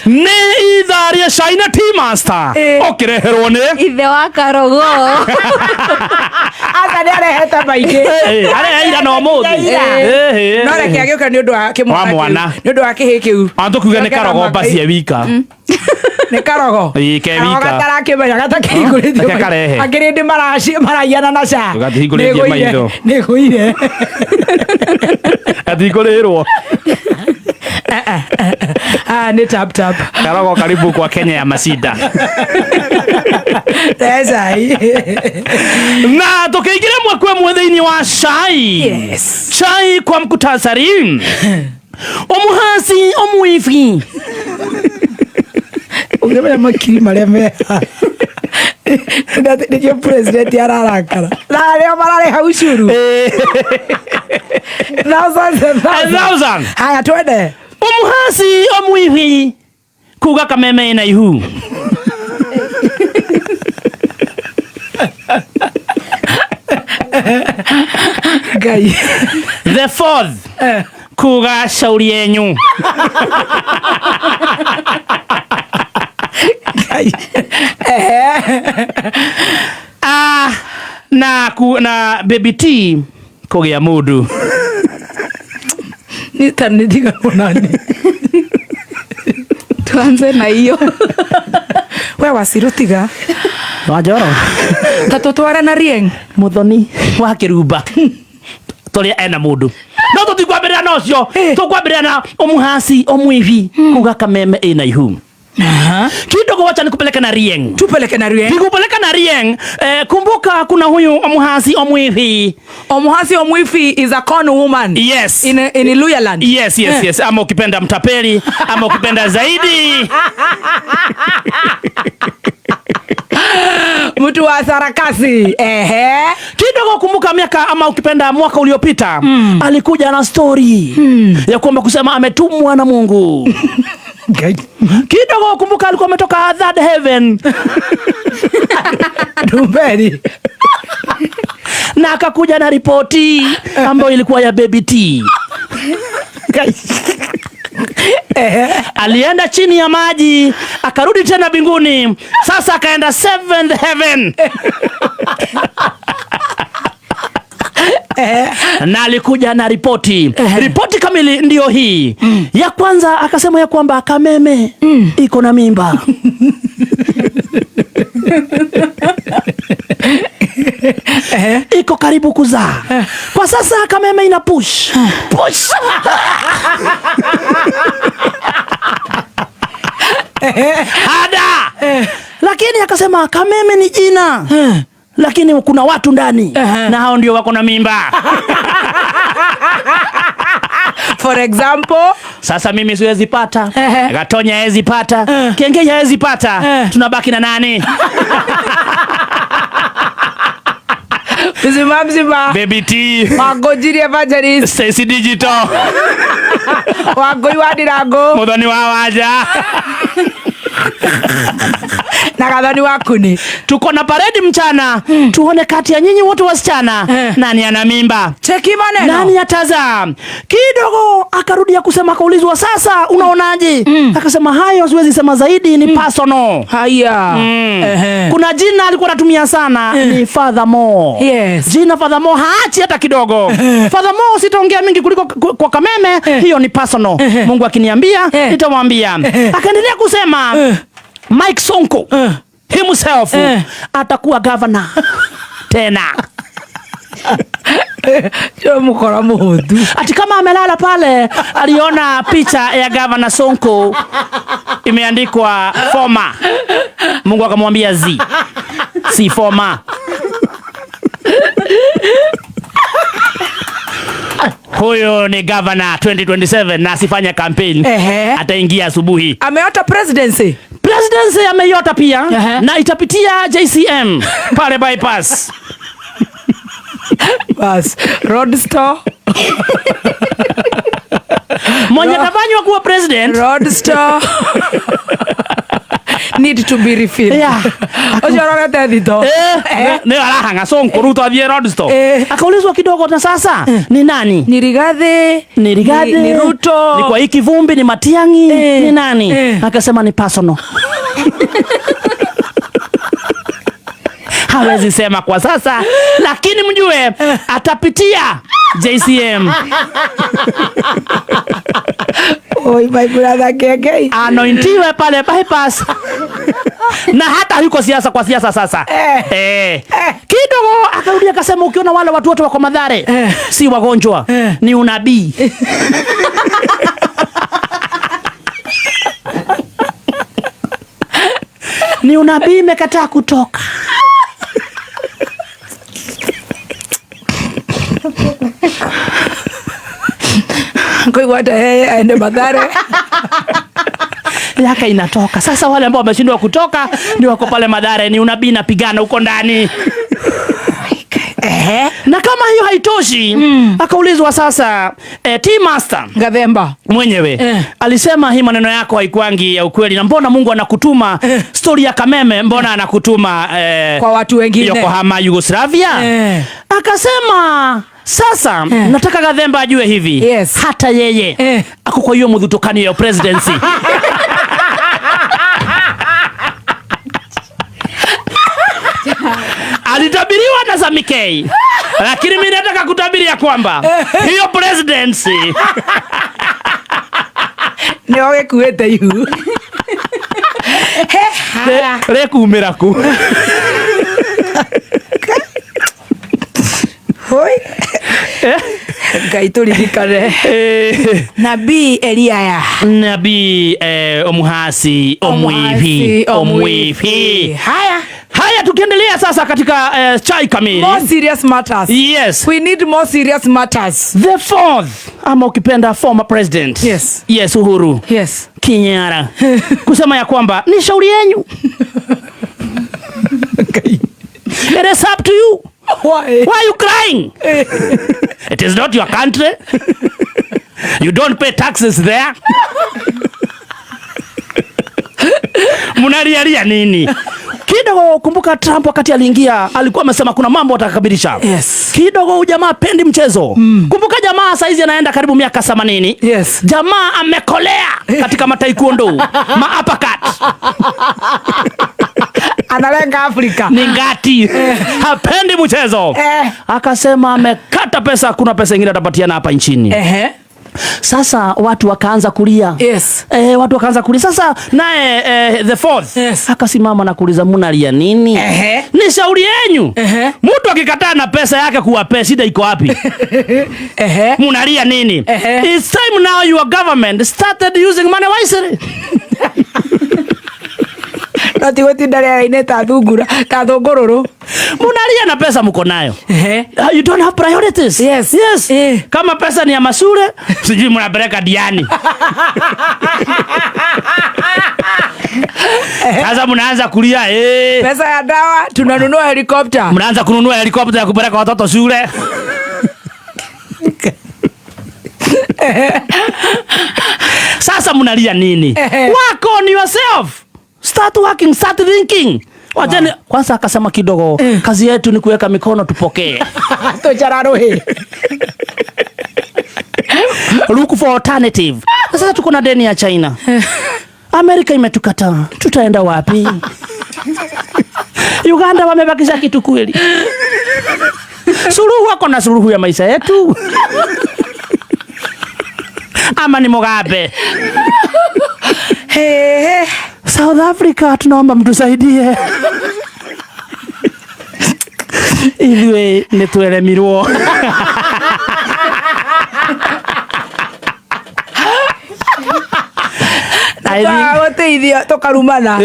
Nĩ ithaa rĩa cai na tea master. Ũkĩreherwo nĩ ithe wa karogo. Aca nĩ arehete maingĩ. Areheira no mũthĩ. No reke agĩũka nĩ ũndũ wa kĩmwana Wa kĩu. mwana. Nĩ ũndũ wa kĩhĩ kĩu. Tũkiuga nĩ karogo mbacie wika. Nĩ karogo. Ĩĩ, ke Karogo wika. gatarakĩmenya gatakĩhingũrĩtio. Reke karehe. Akĩrĩndĩ maraiyana na ca. Gatihingũrĩtie maitho. Nĩ gũire. Gatikũrĩrwo. Ah, nĩ tap tap. Karogo karibu kwa Kenya ya masida. Cai. Na tukiingira mwaka ĩmwe thĩinĩ wa cai. Yes. Chai kwa mkutasari. Omuhasi omwifi. Ũngĩmenya makiri marĩa me nĩkĩo president ararakara na arĩa mararĩha ucuru thousands and A thousands. thousand. Haya, twende. Omuhasi omwifi kuga kameme ina ihu. Ngai. The fourth kuga shauri yenyu. Ngai. Ah, na ku, na baby T kũgĩa mũndũ. Nĩ ta nĩ ndigagwo nani. Tuanze na hiyo. We Waciru tiga. Wanjoro. Ta tũtware na Rieng. Muthoni wa kĩrumba tũrĩa ena mũndũ no tũtikwambĩrĩra na ũcio, tũkwambĩrĩra na ũmuhasi omwivi kuga kameme ĩna ihu. Kidogo wacha nikupeleke na Rieng. Tupeleke na Rieng. Nikupeleka na Rieng. Kumbuka kuna huyu omuhasi omwivi. Omuhasi omwifi is a con woman. Yes. In Luhyaland. Yes, yes. Ama ukipenda mtapeli, ama ukipenda zaidi. Mtu wa sarakasi. Ehe. Kidogo kumbuka miaka ama ukipenda mwaka uliopita, alikuja na story ya kwamba kusema ametumwa na Mungu. Kidogo kumbuka alikuwa ametoka third heaven. Dumberi. Na akakuja na ripoti ambayo ilikuwa ya baby T. Alienda chini ya maji, akarudi tena mbinguni. Sasa akaenda seventh heaven. Na alikuja na ripoti. Ripoti kamili ndio hii. Ya kwanza akasema ya kwamba Kameme iko na mimba. Iko karibu kuzaa. Kwa sasa Kameme ina push. Push. Hada. Lakini akasema Kameme ni jina. Lakini kuna watu ndani. Na hao ndio wako na mimba. For example, sasa mimi siwezi pata. Gatonya hawezi pata. Kengenya hawezi pata. Tunabaki na nani? Mzima mzima. Baby T. Wangũnjiri Evangelist. Stacy Digital. Wangũi wa Ndirango. Muthoni wa Wanja. Na Gathoni wa Kuni. Tuko na paredi mchana. Tuone kati ya nyinyi wote wasichana nani ana mimba. Cheki maneno. Nani atazaa. Kidogo akarudia kusema, akaulizwa sasa unaonaje? Akasema hayo siwezi sema zaidi, ni personal. Haya. Kuna jina alikuwa anatumia sana, ni Father Mo. Yes. Jina Father Mo haachi hata kidogo. Father Mo sitaongea mingi kuliko kwa Kameme, hiyo ni personal. Mungu akiniambia nitamwambia. Akaendelea kusema Mike Sonko himself atakuwa governor tena. Sio mkora muhudu. Ati kama amelala pale aliona picha ya Governor Sonko imeandikwa former. Mungu akamwambia Z. Si former. Huyo ni governor 2027 na asifanye campaign. Ataingia asubuhi. Ameota presidency. Presidency ameiota pia. Na itapitia JCM pale bypass. Bas, road store. Mwenye atafanywa kuwa president. Road store. Need to be refilled. Ũcio arorete thito. Nĩ arahanga Sonko, Ruto athiĩ Roadstore. Akaulizwa kidogo, na sasa ni nani? Ni Rigathi. Ni Rigathi, Ni Ruto. Ni kwa hii kivumbi, ni Matiang'i, ni nani? Akasema ni personal. Hawezi sema kwa sasa, lakini mjue atapitia JCM. Oi, my brother Kengei. Anointiwe pale bypass. Na hata yuko siasa kwa siasa sasa. Kidogo akarudi akasema ukiona wale watu wote wako Mathare si wagonjwa, ni unabii. Ni unabii imekataa kutoka. Kwa hata yeye aende Mathare. Yaka inatoka. Sasa wale ambao wameshindwa kutoka ni wako pale Mathare, ni unabii napigana huko ndani. Na kama hiyo haitoshi, akaulizwa sasa, Tea Master Gathemba mwenyewe alisema hii maneno yako haikuangi ya ukweli, na mbona Mungu anakutuma story ya Kameme, mbona anakutuma kwa watu wengine Yokohama Yugoslavia? Akasema sasa nataka Gathemba ajue hivi, hata yeye ako kwa hiyo mudhutokani ya presidency. Alitabiriwa na Samikei, lakini mimi nataka kutabiria kwamba hiyo presidency ni oge kuete yu. Rekumira ku. Hoi. Ngai turirikane. Nabii Elia. Nabii Omuhasi, Omwivi, Omwivi. Haya. Haya, tukiendelea sasa katika chai kamili. More serious matters. Yes. We need more serious matters. The fourth, ama ukipenda former president. Yes. Yes, Uhuru. Yes. Kinyara. Kusema ya kwamba ni shauri yenu. Okay. It is up to you. Why? Why are you crying? It is not your country. You don't pay taxes there. Munariaria nini? Kidogo kumbuka Trump wakati aliingia alikuwa amesema kuna mambo atakabilisha. Yes. Kidogo huyu jamaa pendi mchezo. Kumbuka jamaa saizi anaenda karibu miaka 80. Yes. Jamaa amekolea katika mataekwondo, ma uppercut. Analenga Afrika. Ni ngati. Hapendi mchezo. Akasema amekata pesa, hakuna pesa nyingine atapatiana hapa nchini. Sasa watu wakaanza kulia. Yes. Watu wakaanza kulia. Sasa naye the fourth akasimama na kuuliza mnalia nini? Ni shauri yenu. Mtu akikataa na pesa yake kuwapea, shida iko wapi? Mnalia nini? It's time now your government started using money wisely. No ti gutinda rĩera-inĩ ta thungura, ta thũngũrũrũ. Munalia na pesa mko nayo. You don't have priorities. Yes. Yes. Kama pesa ni ya masure, sijui mnapeleka Diani. Sasa mnaanza kulia, Pesa ya dawa tunanunua helicopter. Mnaanza kununua helicopter ya kupeleka watoto shule. Sasa mnalia nini? Work on yourself. Start working, start thinking. Wacheni kwanza akasema kidogo, kazi yetu ni kuweka mikono tupokee. Tuchararuhe. Look for alternative. Sasa tuko na deni ya China. Amerika imetukataa. Tutaenda wapi? Uganda wamebakisha kitu kweli. Suluhu wako na suluhu ya maisha yetu. Ama ni Mugabe. Hey. South Africa tunaomba mtusaidie. Ithuĩ nĩ tweremirwo. Tũgũteithio tũkarumana.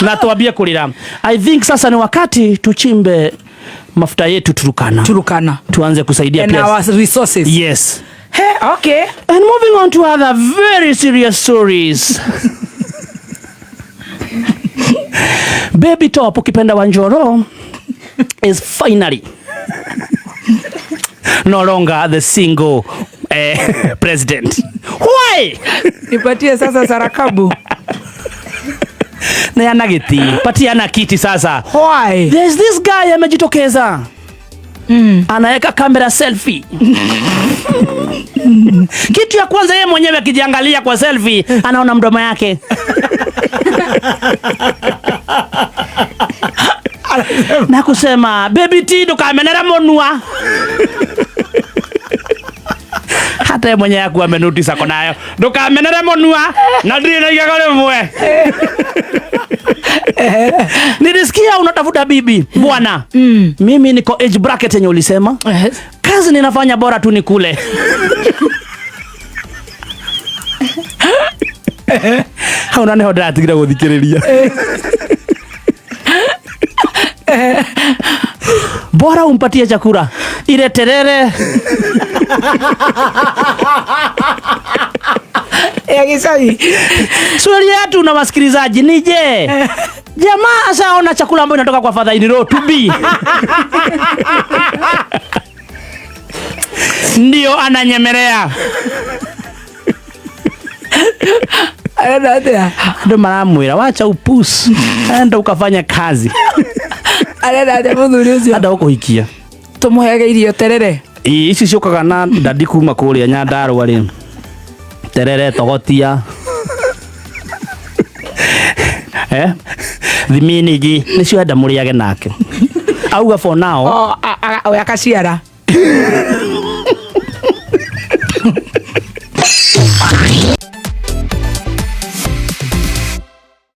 Na tuambie kulira. I think sasa ni wakati tuchimbe mafuta yetu Turkana. Turkana. Tuanze kusaidia And pia. our resources. Yes. Hey, okay. And moving on to other very serious stories. Baby Top ukipenda Wanjoro is finally no longer the single president. Why? Nipatie sasa sarakabu. Neana giti, patiana kiti sasa. Why? There's this guy amejitokeza. Anaweka kamera selfie. Kitu ya kwanza yeye mwenyewe akijiangalia kwa selfie anaona mdomo yake. Na kusema baby T ndukamenere munua. Hata yeye mwenyewe akuwa amenotice ako nayo. Ndukamenere munua na ndirĩ na igego rĩmwe. Nilisikia unatafuta bibi bwana. Mimi niko age bracket yenye ulisema. Kazi ninafanya bora tu nikule. Hau na niho ndĩratigire gũthikĩrĩria. Bora umpatie chakula ile terere. Ya gicagi. Swali yetu na wasikilizaji ni je, jamaa ashaona chakula ambayo inatoka kwa father in law to be ndio ananyemelea. Arenda atia? Andũ maramwĩra wacha upusi, enda ukafanya kazi. Arenda atia muthuri ucio? Enda ũkũhikia. Tumuheage irio terere. Ĩ, ici ciũkaga na ndadi kuma kũrĩa Nyandarũa rĩ, terere, togotia, thiminigi nĩcio enda mũrĩage nake. Auga for now. Oh, we akaciara.